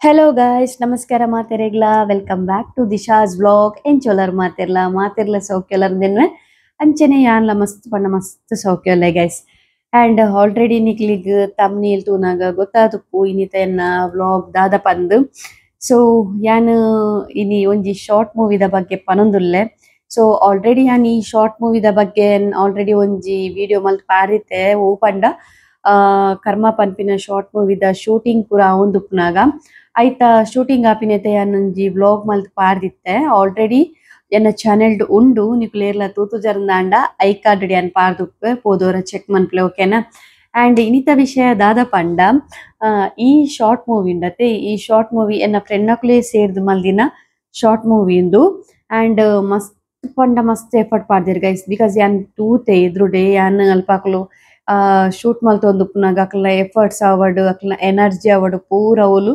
Hello guys, ನಮಸ್ಕಾರ ಮಾತೆರೆಗ್ಲ. Welcome back to Disha's vlog. ಎಂಚೋಲರ್ ಮಾತಿರ್ಲ ಮಾತಿರ್ಲ ಸೌಖ್ಯಲರ್ ದಿನ್ವೆ ಅಂಚನೆ ಯಾನ್ಲ ಮಸ್ತ್ ಪಣ್ಣ ಮಸ್ತ್ ಸೌಖ್ಯಲ್ಲ guys. And already ನಿಕ್ಲಿಗ್ ತಮ್ನೇಲ್ ತೂನಾಗ ಗೊತ್ತಾದುಪ್ಪು ಇನ್ನಿತ ಎನ್ನ ವ್ಲಾಗ್ ದಾದ ಪಂದು. ಸೊ ಯಾನ್ ಇನಿ ಒಂಜಿ ಶಾರ್ಟ್ ಮೂವಿದ ಬಗ್ಗೆ ಪನೊಂದುಲ್ಲೆ. ಸೊ ಆಲ್ರೆಡಿ ಯಾನ್ ಈ ಶಾರ್ಟ್ ಮೂವಿದ ಬಗ್ಗೆ ಆಲ್ರೆಡಿ ಒಂಜಿ ವಿಡಿಯೋ ಮಲ್ತ್ ಪಾರಿತೆ. ಓ ಪಂಡ ಕರ್ಮ ಪನ್ಪಿನ ಶಾರ್ಟ್ ಮೂವಿದ ಶೂಟಿಂಗ್ ಪೂರ ಆವೊಂದುಪ್ಪುನಾಗ ಐತ ಶೂಟಿಂಗ್ ಆಪಿನತೆ ಯಾನೊಂಜಿ ವ್ಲಾಗ್ ಮಲ್ತ್ ಪಾರ್ದಿತ್ತೆ. ಆಲ್ರೆಡಿ ಎನ್ನ ಚಾನೆಲ್ ಉಂಡು, ನಿಕುಲು ತೂತು ಜರಂದಾಂಡ I card ಯಾನ್ ಪಾರ್ದುಪ್ಪೆ, ಪೋದೋರ ಚೆಕ್ ಮನ್ಪ್ಲೆ, ಓಕೆನಾ. ಅಂಡ್ ಇನ್ನಿತ ವಿಷಯ ದಾದ ಪಂಡ ಈ ಶಾರ್ಟ್ ಮೂವಿ ಉಂಡತೆ. ಈ ಶಾರ್ಟ್ ಮೂವಿ ಎನ್ನ ಫ್ರೆಂಡ್ ನಕುಲೇ ಸೇರ್ದು ಮಲ್ದಿನ ಶಾರ್ಟ್ ಮೂವಿ ಇಂದು. ಅಂಡ್ ಮಸ್ತ್ ಪಂಡ ಮಸ್ತ್ ಎಫರ್ಟ್ ಪಾಡ್ದಿರ್ ಗೈಸ್, because ಯಾನ್ ತೂತೆ ಎದುರುಡೆ ಯಾನ್ ಅಲ್ಪಾಕುಲು ಶೂಟ್ ಮಲ್ತೊಂದುಪ್ಪುನಾಗ ಅಕ್ಲ್ನ ಎಫರ್ಟ್ಸ್ ಆವಡ್ ಅಕ್ಲ್ನ ಎನರ್ಜಿ ಆವಡ್ ಪೂರ ಅವ್ಲು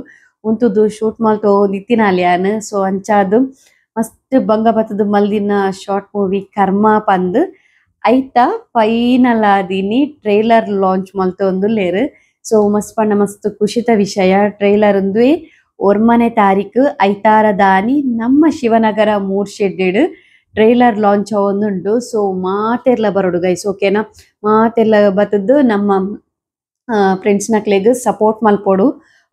ಉಂತುದು ಶೂಟ್ ಮಲ್ತೊಂದು ಇತ್ತಿನಾಲ್ ಯಾನ್. ಸೊ ಅಂಚಾದ್ ಮಸ್ತ್ ಬಂಗ ಬತ್ತದ ಮಲ್ದಿನ ಶಾರ್ಟ್ ಮೂವಿ ಕರ್ಮ ಪಂದ್ ಐತ ಫೈನಲ್ ಆದಿನಿ ಟ್ರೇಲರ್ ಲಾಂಚ್ ಮಲ್ತೊಂದುಲ್ಲೆರ್. ಸೊ ಮಸ್ತ್ ಪಂಡ ಮಸ್ತ್ ಖುಷಿತ ವಿಷಯ. ಟ್ರೇಲರ್ ಉಂದುವೆ 1ನೇ ತಾರೀಕು ಐತಾರದಾನಿ ನಮ್ಮ ಶಿವನಗರ ಮೂಡ್ಶೆಡ್ಡೆಡ್ ಟ್ರೇಲರ್ ಲಾಂಚ್ ಆವೊಂದುಂಡು. ಸೊ ಮಾತೆರ್ಲ ಬರೋಡು ಗೈಸ್, ಓಕೆನಾ. ಮಾತೆರ್ಲ ಬತ್ತದ್ದು ನಮ್ಮ ಫ್ರೆಂಡ್ಸ್ ನಕ್ಲೆಗ್ ಸಪೋರ್ಟ್ ಮಲ್ಪೊಡು,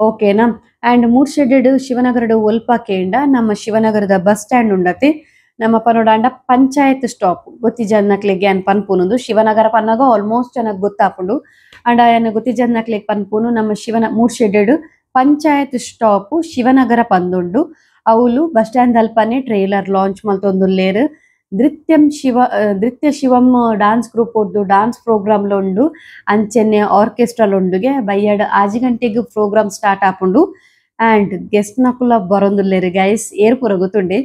ಓಕೆನಾ. ಅಂಡ್ ಮೂಡ್ಶೆಡ್ಡೆಡ್ ಶಿವನಗರದ ಒಲ್ಪ ಕೇಂಡ ನಮ್ಮ ಶಿವನಗರದ ಬಸ್ ಸ್ಟ್ಯಾಂಡ್ ಉಂಡತೆ. ನಮ್ಮ ಪನೋಡಾಂಡ ಪಂಚಾಯತ್ ಸ್ಟಾಪ್ ಗೊತ್ತಿ ಜನಕ್ಲೆಗ್ ಯಾನ್ ಪನ್ಪುನುಂದು. ಶಿವನಗರ ಪನ್ನಾಗ ಆಲ್ಮೋಸ್ಟ್ ಜನಕ್ ಗೊತ್ತಾಪುಂಡು. ಅಂಡ್ ಆಯನ ಗೊತ್ತಿ ಜನಕ್ಲೆಗ್ ಪನ್ಪುನು ನಮ್ಮ ಶಿವನ ಮೂಡ್ಶೆಡ್ಡೆಡ್ ಪಂಚಾಯತ್ ಸ್ಟಾಪ್ ಶಿವನಗರ ಪಂದುಂಡು. ಅವ್ಲು ಬಸ್ ಸ್ಟ್ಯಾಂಡ್ ಅಲ್ಪನೆ ಟ್ರೇಲರ್ ಲಾಂಚ್ ಮಲ್ತೊಂದುಲ್ಲೆರ್. ನೃತ್ಯ ಶಿವಂ ಡಾನ್ಸ್ ಗ್ರೂಪ್ ಉಂಡು, ಡಾನ್ಸ್ ಪ್ರೋಗ್ರಾಮ್ ಉಂಡು, ಅಂಚೆನೆ ಆರ್ಕೆಸ್ಟ್ರಾ ಉಂಡುಗೆ. ಬಯ್ಯಡ್ 5 ಗಂಟೆಗೆ ಪ್ರೋಗ್ರಾಮ್ ಸ್ಟಾರ್ಟ್ ಆಪುಂಡು. ಅಂಡ್ ಗೆಸ್ಟ್ ನಕುಲ ಬರೊಂದುಲ್ಲೆರ್ ಗೈಸ್. ಏರ್ ಪೂರ ಗೊತ್ತುಂಡೆ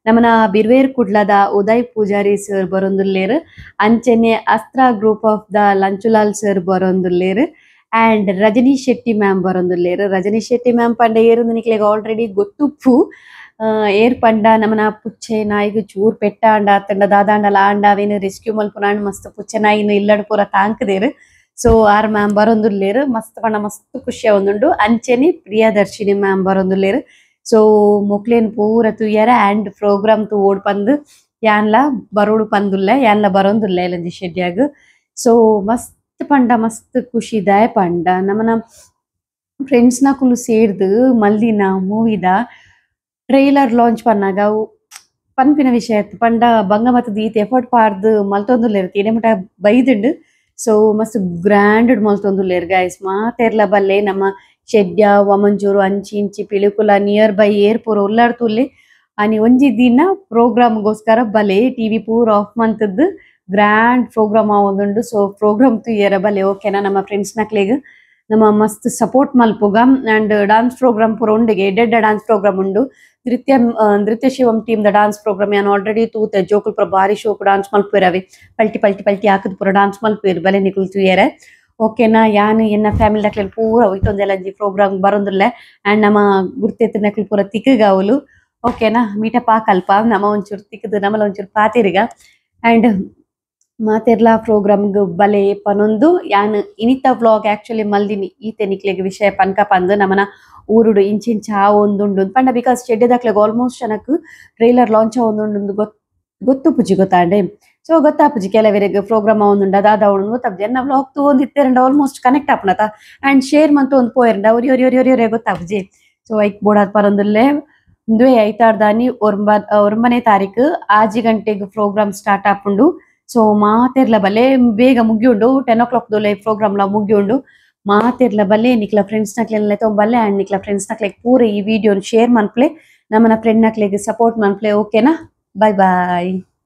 ನಮನ ಬಿರ್ವೇರ್ ಕುಡ್ಲದ ಉದಯ್ ಪೂಜಾರಿ ಸರ್ ಬರೊಂದುಲ್ಲೆರ್. ಅಂಚೆನೆ Astra group of the Lanchulal sir ಬರೊಂದುಲ್ಲೆರ್. And Rajani Shetty ma'am ಬರೊಂದುಲ್ಲೆರ್. Rajani Shetty ma'am ಪಂಡ ಏರುಂದು ನಿಕ್ಲೆಗ್ ಆಲ್ರೆಡಿ ಗೊತ್ತುಪ್ಪು. ಏರ್ ಪಂಡ ನಮನ ಪುಚ್ಚೆ ನಾಯಿಗ್ ಚೂರ್ ಪೆಟ್ಟಾಂಡ ಅತ್ತಂಡ ದಾದಾಂಡಲ ಆಂಡ ಅವೇನು ರೆಸ್ಕ್ಯೂ ಮಲ್ಪುನಾಂಡ ಮಸ್ತ್ ಪುಚ್ಚೆ ನಾಯಿನ ಇಲ್ಲಡ್ ಪೂರ ತಾಂಕದೇರು. So are ma'am ಬರೊಂದುಲ್ಲೆರ್. ಮಸ್ತ್ ಪಂಡ ಮಸ್ತ್ ಖುಷಿ ಆವೊಂದುಂಡು. ಅಂಚೆನೆ ಪ್ರಿಯದರ್ಶಿನಿ ಮ್ಯಾಮ್ ಬರೊಂದುಲ್ಲೆರ್. ಸೊ ಮೊಕ್ಲೇನ್ ಪೂರ ತೂಯರ ಅಂಡ್ ಪ್ರೋಗ್ರಾಮ್ ತೂ ಓಡ್ ಪಂದ್ ಯಾನ್ಲ ಬರೋಡು ಪಂದುಲ್ಲೆ, ಯಾನ್ಲ ಬರೊಂದುಲ್ಲೆ ಇಲ್ಲಂಜಿ ಶೆಡ್ಯಾಗ್. ಸೊ ಮಸ್ತ್ ಪಂಡ ಮಸ್ತ್ ಖುಷಿ ದಾಯ ಪಂಡ ನಮನ ಫ್ರೆಂಡ್ಸ್ ನಕುಲು ಸೇರ್ದು ಮಲ್ದಿನ ಮೂವಿದ ಟ್ರೈಲರ್ ಲಾಂಚ್ ಪನ್ನಾಗ ಪನ್ಪಿನ ವಿಷಯ ಪಂಡ ಬಂಗ ಮತ್ತದ ಈತ್ ಎಫರ್ಟ್ ಪಾರ್ದು ಮಲ್ತೊಂದುಲ್ಲೆರ್ ಇಡೆ ಮುಟ ಬೈದುಂಡು. ಸೊ ಮಸ್ತ್ ಗ್ರ್ಯಾಂಡ್ ಮಲ್ತೊಂದುಲ್ಲೆರ್ ಗೈಸ್. ಮಾತೆರ್ಲ ಬಲ್ಲೆ ನಮ್ಮ ಶೆಡ್ಯ ವಮಂಜೂರು ಅಂಚಿ ಇಂಚಿ ಪಿಲಿಕುಲ ನಿಯರ್ ಬೈ ಏರ್ ಪೂರ ಉಲ್ಲಾಡ್ತುಲ್ಲೆ. ಅನಿ ಒಂಜಿ ದಿನ ಪ್ರೋಗ್ರಾಮ್ಗೋಸ್ಕರ ಬಲೆ ಟಿವಿ ಪೂರ ಆಫ್ ಮಂತದ್ದು ಗ್ರ್ಯಾಂಡ್ ಪ್ರೋಗ್ರಾಮ್ ಆವೊಂದುಂಡು. ಸೊ ಪ್ರೋಗ್ರಾಮ್ ತೂಯರ ಬಲೆ, ಓಕೆನಾ. ನಮ್ಮ ಫ್ರೆಂಡ್ಸ್ ನಕ್ಲೆಗ್ ನಮ್ಮ ಮಸ್ತ್ ಸಪೋರ್ಟ್ ಮಲ್ಪುಗ. And dance program ಪೂರ ಉಂಡುಗೆ, ಎಡ್ಡೆಡ್ಡ ಡಾನ್ಸ್ ಪ್ರೋಗ್ರಾಮ್ ಉಂಡು. ನೃತ್ಯ ಶಿವಂ team the dance program ಯಾನ್ ಆಲ್ರೆಡಿ ತೂತೆ. ಜೋಕುಲ್ ಪೂರ ಬಾರಿ ಶೋಕು ಡಾನ್ಸ್ ಮಲ್ಪುರವೆ, ಪಲ್ಟಿ ಪಲ್ಟಿ ಪಲ್ಟಿ ಹಾಕದ್ ಪೂರ ಡಾನ್ಸ್ ಮಲ್ಪುವೆರ್ ಬಲೆ ನಿಕುಲು ತೂಯರೆ, ಓಕೆನಾ. ಯಾನ್ ಎನ್ನ ಫ್ಯಾಮಿಲಿ ನಕ್ಲೆನ್ ಪೂರ ಒಯ್ತೊಂದೆಲ್ಲ ಪ್ರೋಗ್ರಾಮ್ ಬರೊಂದುಲ್ಲೆ. ಅಂಡ್ ನಮ್ಮ ಗುರ್ತೆತ್ತಿನ ನಕ್ಲು ಪೂರ ತಿಕ್ಕುಗಾವುಲು, ಓಕೆನಾ. ಮೀಟಪ್ ಆಕಲ್ಪ ನಮ್ಮ ಒಂಚೂರು ತಿಕ್ಕದು ನಮ್ಮಲ ಒಂಚೂರು ಪಾತಿರಿಗ. ಅಂಡ್ ಮಾತೆರ್ಲಾ ಪ್ರೋಗ್ರಾಮ್ಗ್ ಬಲೆ ಪನೊಂದು ಯಾನ್ ಇನಿತ ವ್ಲಾಗ್ ಆಕ್ಚುಲಿ ಮಲ್ದಿನಿ ಈತೆ ನಿಕ್ಲೆಗ್ ವಿಷಯ ಪನ್ಕ ಪಂದ್ ನಮನ ಊರುಡು ಇಂಚಿಂಚ ಆವೊಂದುಂಡು ಪಂಡ. Because ಶೆಡ್ಡೆದಕ್ಲೆಗ್ ಆಲ್ಮೋಸ್ಟ್ ಜನಕ್ ಟ್ರೈಲರ್ ಲಾಂಚ್ ಆವೊಂದುಂಡು ಗೊತ್ತುಪುಜಿ ಗೊತ್ತಾಂಡೆ. ಸೊ ಗೊತ್ತಾಪುಜಿ ಕೆಲವರೆಗ್ ಪ್ರೋಗ್ರಾಮ್ ಆವೊಂದುಂಡು ಅದಾದ ಆವೊಂದು ಗೊತ್ತಾಪುಜಿ. ಎನ್ನ ವ್ಲಾಗ್ ತೂವೊಂದಿತ್ತೆರಂಡ ಆಲ್ಮೋಸ್ಟ್ ಕನೆಕ್ಟ್ ಆಪುನತ. ಅಂಡ್ ಶೇರ್ ಮಂತು ಒಂದು ಪೋಯೆರಂಡ ಒರಿ ಒರಿ ಒರಿ ಒರಿ ಗೊತ್ತಾಪುಜಿ. ಸೊ ಐಕ್ ಬೋಡಾದ್ ಪರೊಂದುಲ್ಲೆ. ಉಂದುವೆ ಐತಾರ್ದಾನಿ 9ನೇ ತಾರೀಕು 5 ಗಂಟೆಗ್ ಪ್ರೋಗ್ರಾಮ್ ಸ್ಟಾರ್ಟ್ ಆಪುಂಡು. ಸೊ ಮಾತೆರ್ಲ ಬಲೆ ಬೇಗ ಮುಗಿಯುಂಡು, 10 o'clock ದೋಲೆ ಪ್ರೋಗ್ರಾಮ್ ಲ ಮುಗಿಯುಂಡು. ಮಾತೆರ್ಲ ಬಲೆ ನಿಕ್ಲ ಫ್ರೆಂಡ್ಸ್ ನಕ್ಲೆಲ್ಲ ಬಲ್ಲೆ. ಅಂಡ್ ನಿಕ್ಲ ಫ್ರೆಂಡ್ಸ್ ನಕ್ಲೆಗ್ ಪೂರ ಈ ವಿಡಿಯೋನ್ ಶೇರ್ ಮನ್ಪ್ಲೆ, ನಮ್ಮನ ಫ್ರೆಂಡ್ ನಕ್ಲೆಗ್ ಸಪೋರ್ಟ್ ಮನ್ಪ್ಲೆ, ಓಕೆನಾ. Bye bye.